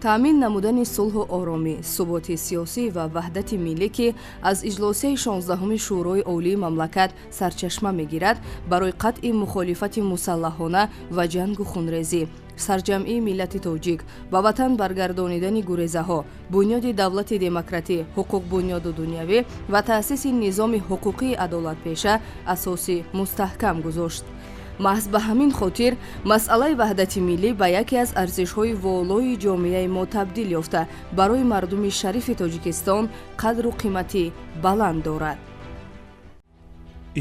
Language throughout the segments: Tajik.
Таъмин намудани сулҳу оромӣ, суботи сиёсӣ ва ваҳдати миллӣ, ки аз иҷлосияи 16-уми Шӯрои Олии мамлакат сарчашма мегирад, барои қатъи мухолифати мусаллаҳона ва ҷангу хунрезӣ, сарҷамъии миллати тоҷик, ба ватан баргардонидани гурезаҳо, бунёди давлати демократӣ, ҳуқуқбунёду дунявӣ ва таъсиси низоми ҳуқуқии адолатпеша асоси мустаҳкам гузошт. Маҳз ба ҳамин хотир масъалаи ваҳдати миллӣ ба яке аз арзишҳои волои ҷомеаи мо табдил ёфта, барои мардуми шарифи Тоҷикистон қадру қимати баланд дорад.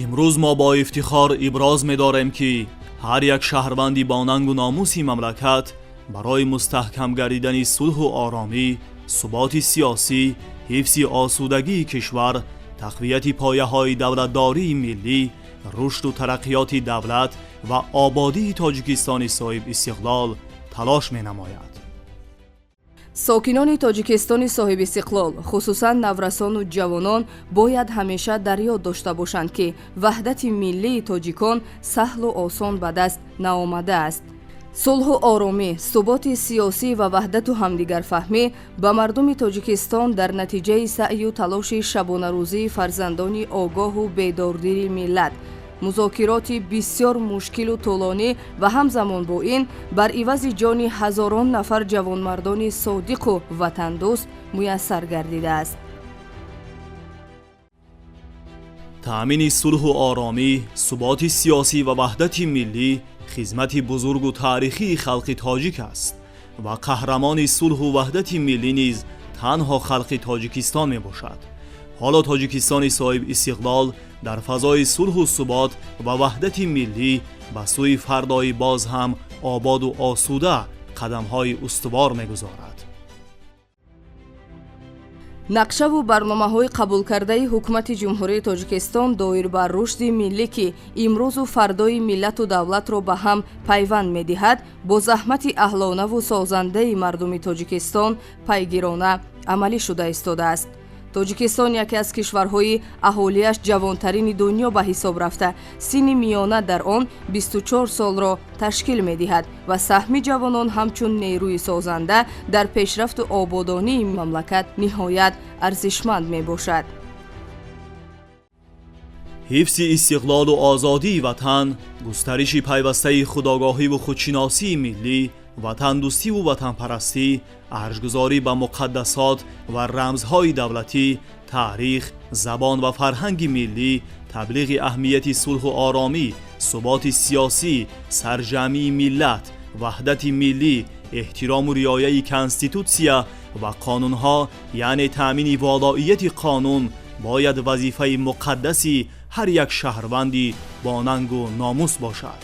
Имрӯз мо бо ифтихор иброз медорем, ки ҳар як шаҳрванди бонангу номуси мамлакат барои мустаҳкам гардидани сулҳу оромӣ, суботи сиёсӣ, ҳифзи осудагии кишвар, тақвияти пояҳои давлатдории миллӣ, рушду тараққиёти давлат ва ободии Тоҷикистони соҳибистиқлол талош менамояд. Сокинони Тоҷикистони соҳибистиқлол, хусусан наврасону ҷавонон, бояд ҳамеша дар ёд дошта бошанд, ки ваҳдати миллии тоҷикон саҳлу осон ба даст наомадааст. Сулҳу оромӣ, суботи сиёсӣ ва ваҳдату ҳамдигарфаҳмӣ ба мардуми Тоҷикистон дар натиҷаи саъю талоши шабонарӯзии фарзандони огоҳу бедордили миллат, музокироти бисёр мушкилу тӯлонӣ ва ҳамзамон бо ин бар ивази ҷони ҳазорон нафар ҷавонмардони содиқу ватандӯст муяссар гардидааст. Таъмини сулҳу оромӣ, суботи сиёсӣ ва ваҳдати миллӣ хизмати бузургу таърихии халқи тоҷик аст ва қаҳрамони сулҳу ваҳдати миллӣ низ танҳо халқи Тоҷикистон мебошад. Ҳоло Тоҷикистони соҳибистиқлол дар фазои сулҳу субот ва ваҳдати миллӣ ба сӯи фардои боз ҳам ободу осуда қадамҳои устувор мегузорад. Нақшаву барномаҳои қабулкардаи Ҳукумати Ҷумҳурии Тоҷикистон доир ба рушди миллӣ, ки имрӯзу фардои миллату давлатро ба ҳам пайванд медиҳад, бо заҳмати аҳлонаву созандаи мардуми Тоҷикистон пайгирона амалӣ шуда истодааст. Тоҷикистон яке аз кишварҳои аҳолиаш ҷавонтарини дунё ба ҳисоб рафта, синни миёна дар он 24 солро ташкил медиҳад ва саҳми ҷавонон ҳамчун нерӯи созанда дар пешрафту ободонии мамлакат ниҳоят арзишманд мебошад. Ҳифзи истиқлолу озодии ватан, густариши пайвастаи худогоҳиву худшиносии миллӣ, ватандӯстиву ватанпарастӣ, арҷгузорӣ ба муқаддасот ва рамзҳои давлатӣ, таърих, забон ва фарҳанги миллӣ, таблиғи аҳамияти сулҳу оромӣ, суботи сиёсӣ, сарҷамъии миллат, ваҳдати миллӣ, эҳтирому риояи конститутсия ва қонунҳо, яъне таъмини волоияти қонун бояд вазифаи муқаддаси ҳар як шаҳрванди бонангу номус бошад.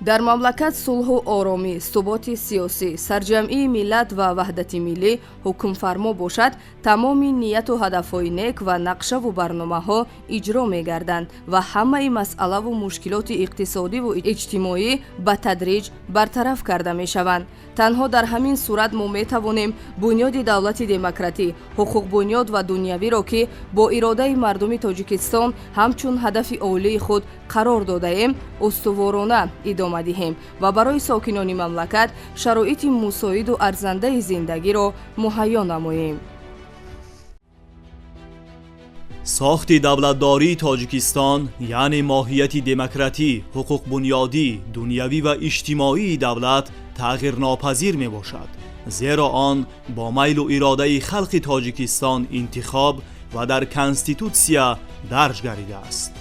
Дар мамлакат сулҳу оромӣ, суботи сиёсӣ, сарҷамъии миллат ва ваҳдати миллӣ ҳукмфармо бошад, тамоми нияту ҳадафҳои нек ва нақшаву барномаҳо иҷро мегарданд ва ҳамаи масъалаву мушкилоти иқтисодиву иҷтимоӣ ба тадриҷ бартараф карда мешаванд. Танҳо дар ҳамин сурат мо метавонем бунёди давлати демократӣ, ҳуқуқбунёд ва дунявиро, ки бо иродаи мардуми Тоҷикистон ҳамчун ҳадафи олии худ қарор додаем, устуворона идома диҳем ва барои сокинони мамлакат шароити мусоиду арзандаи зиндагиро муҳайё намоем. Сохти давлатдории Тоҷикистон, яъне моҳияти демократӣ, ҳуқуқбунёдӣ, дунявӣ ва иҷтимоии давлат тағйирнопазир мебошад, зеро он бо майлу иродаи халқи Тоҷикистон интихоб ва дар конститутсия дарҷ гардидааст.